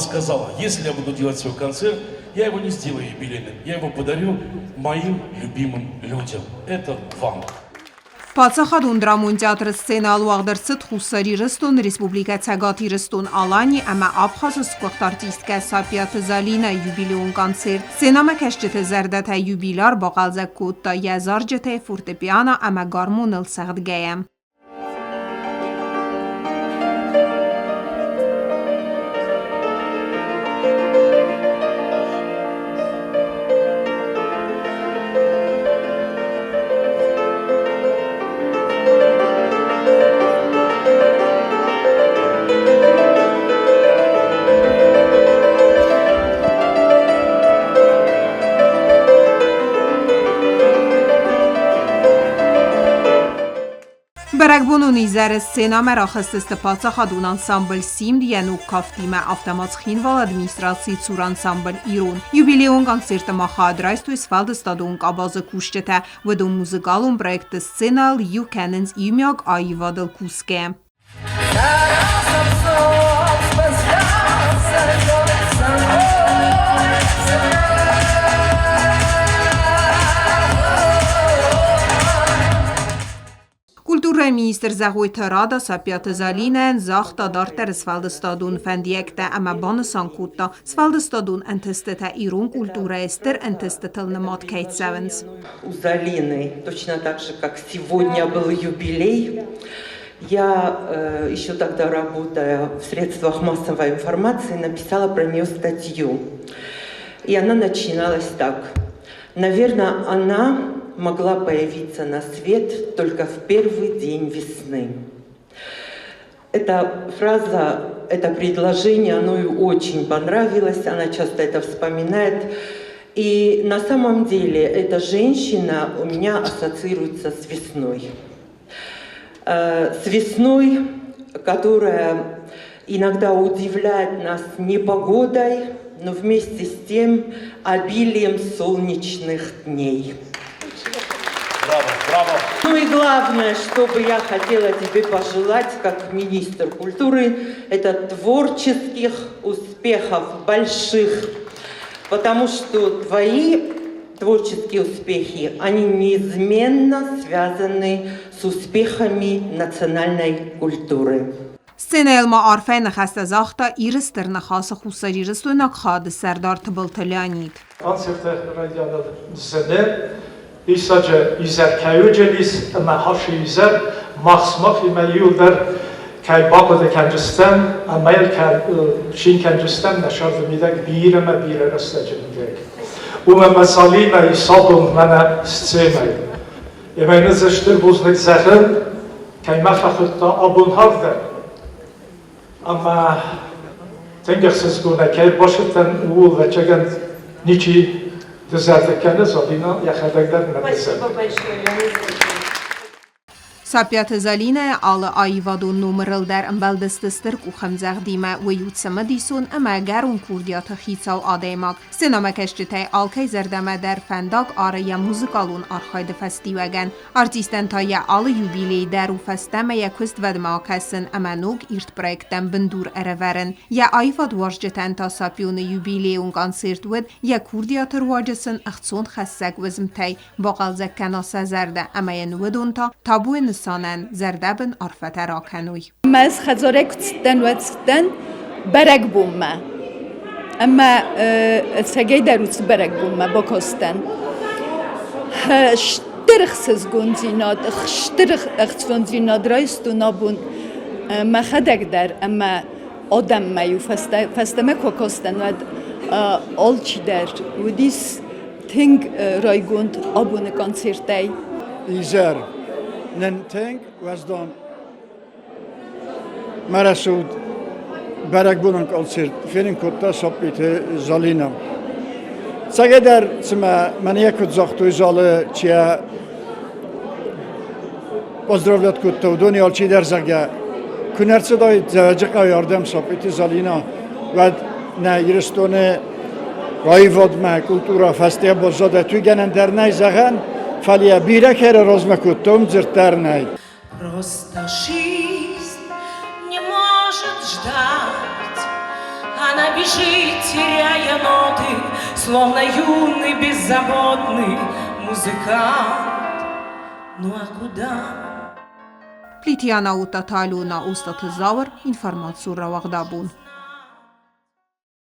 Сказала, если я буду делать свой концерт, я его не сделаю юбилейным, я его подарю моим любимым людям. Это вам. Паддзахадон драмон театры сценӕйыл уагъд ӕрцыд Хуссар Ирыстоны Республикӕ Цӕгат Ирыстон-Алани ӕмӕ Абхазы сгуыхт артисткӕ Сапиаты Залинӕйы юбилеон концерт. Сценӕмӕкӕсджыты зӕрдӕтӕ юбиляр бахъӕлдзӕг кодта йӕ зарджытӕй фортепиано ӕмӕ гармоныл цӕгъдгӕйӕ. Бӕрӕгбонон изӕры сценӕмӕ рахызтысты паддзахадон ансамбль «Симд» йӕ ног кафтимӕ, афтӕ ма Цхинвалы администрацийы цур ансамбль «Ирон». Юбилейон концерты ма хайад райстой сфӕлдыстадон къабазы кусджытӕ. Уыдон музыкалон проектты сценӕйыл иу кӕнынц иумиаг аивадыл кусгӕ. Культурӕйы министр Зӕгъойты Рада Саппиаты Залинӕйӕн загъта дарддӕры сфӕлдыстадон фӕндиӕгтӕ ӕмӕ банысан кодта, сфӕлдыстадон ӕнтыстытӕ ирон культурӕйы стыр ӕнтыстытыл нымад кӕй цӕуынц. У Залины точно так же, как сегодня был юбилей, я еще тогда, работая в средствах массовой информации, написала про нее статью. И она начиналась так. Наверное, она могла появиться на свет только в первый день весны. Эта фраза, это предложение, оно ей очень понравилось, она часто это вспоминает. И на самом деле эта женщина у меня ассоциируется с весной. С весной, которая иногда удивляет нас непогодой, но вместе с тем обилием солнечных дней. Браво, браво! Ну и главное, что бы я хотела тебе пожелать, как министр культуры, это творческих успехов больших, потому что твои творческие успехи, они неизменно связаны с успехами национальной культуры. Сценӕйыл ма арфӕйы ныхӕстӕ загъта Иры Стыр Ныхасы хуссарирыстойнаг хады сӕрдар Тыбылты Леонид. Концерты райдианыл зыны диссаджы изӕр кӕй уыдзӕнис ӕмӕ ацы изӕр мах сымахимӕ иуылдӕр кӕй бахъуыды кӕндзыстӕм ӕмӕ йыл кӕй цин кӕндзыстӕм нӕ царды мидӕг бирӕ ӕмӕ бирӕ рӕстӕджы мидӕг. Уымӕ мӕ Залинӕ ис абон мӕнӕ сценӕйы. Ӕмӕ йын ӕз стыр бузныг зӕгъын, кӕй мӕ фӕхуыдта абон хӕрдӕ. Ӕмӕ тынг ӕхсызгонӕй кӕй бацыдтӕн, ууыл ӕвӕццӕгӕн ничи дызӕрдыг кӕны, Залинӕ йӕхӕдӕг дӕр нӕ дызӕрдыг. Саппиаты Залинӕ алы аивадон номырыл дӕр ӕмбӕлдысты стыр къухӕмдзӕгъдимӕ, уый у цымыдисон ӕмӕ ӕгӕрон курдиаты хицау адӕймаг. Сценӕмӕкӕсджытӕй алкӕй зӕрдӕмӕ дӕр фӕндаг ары йӕ музыкалон архайды фӕстиуӕгӕн. Артистӕн та йӕ алы юбилей дӕр у фӕстӕмӕ йӕ куыствӕдмӕ акӕсын ӕмӕ ног ирд проекттӕн бындур ӕрӕвӕрын. Йӕ аивадуарзджытӕн та Сапионы юбилейон концерт уыд йӕ курдиаты руаджы сын ӕхцонхӕссӕг уысмтӕй бахъӕлдзӕг кӕна сӕ зӕрдӕ ӕмӕ йын уыдон та табуйы нысанӕн зӕрдӕбын арфӕтӕ ракӕной. Мӕ ӕз хӕдзарӕй куы цыдтӕн, уӕд цыдтӕн бӕрӕгбонмӕ. Ӕмӕ ӕцӕгӕйдӕр уыцы бӕрӕгбонмӕ бакастӕн. Стыр ӕхсызгондзинад, стыр ӕхцондзинад райстон абон мӕхӕдӕг дӕр ӕмӕ адӕммӕ-иу фӕстӕмӕ куы акастӕн, уӕд алчидӕр уыдис тынг райгонд абоны концертӕй. Изӕр нын тынг уӕздан Мӕ рӕсугъд бӕрӕгбонон концерт фенын кодта Соппиты Залинӕ. Цӕгӕдӕр цымӕ мӕнӕ куыд загътой залы, чи поздравлять кодта, уыдони алчидӕр, зӕгъгӕ, куы не рцыдаид Дзӕуӕджыхъӕуы ардӕм Соппиты Залинӕ, уӕд нӕ Ирыстоны аивадмӕ, культурӕ фӕстейӕ баззадӕт, уый гӕнӕн дӕр нӕй зӕгъӕн, фӕлӕ бирӕ кӕй размӕ кодта, уым дзырд дӕр нӕй. Просто жизнь не может ждать, она бежит, теряя ноты, Словно юный беззаботный музыкант. Ну а куда? Плиты Яна уыдта Талюна, Остаты Зауыр, информацион рауагъдабон.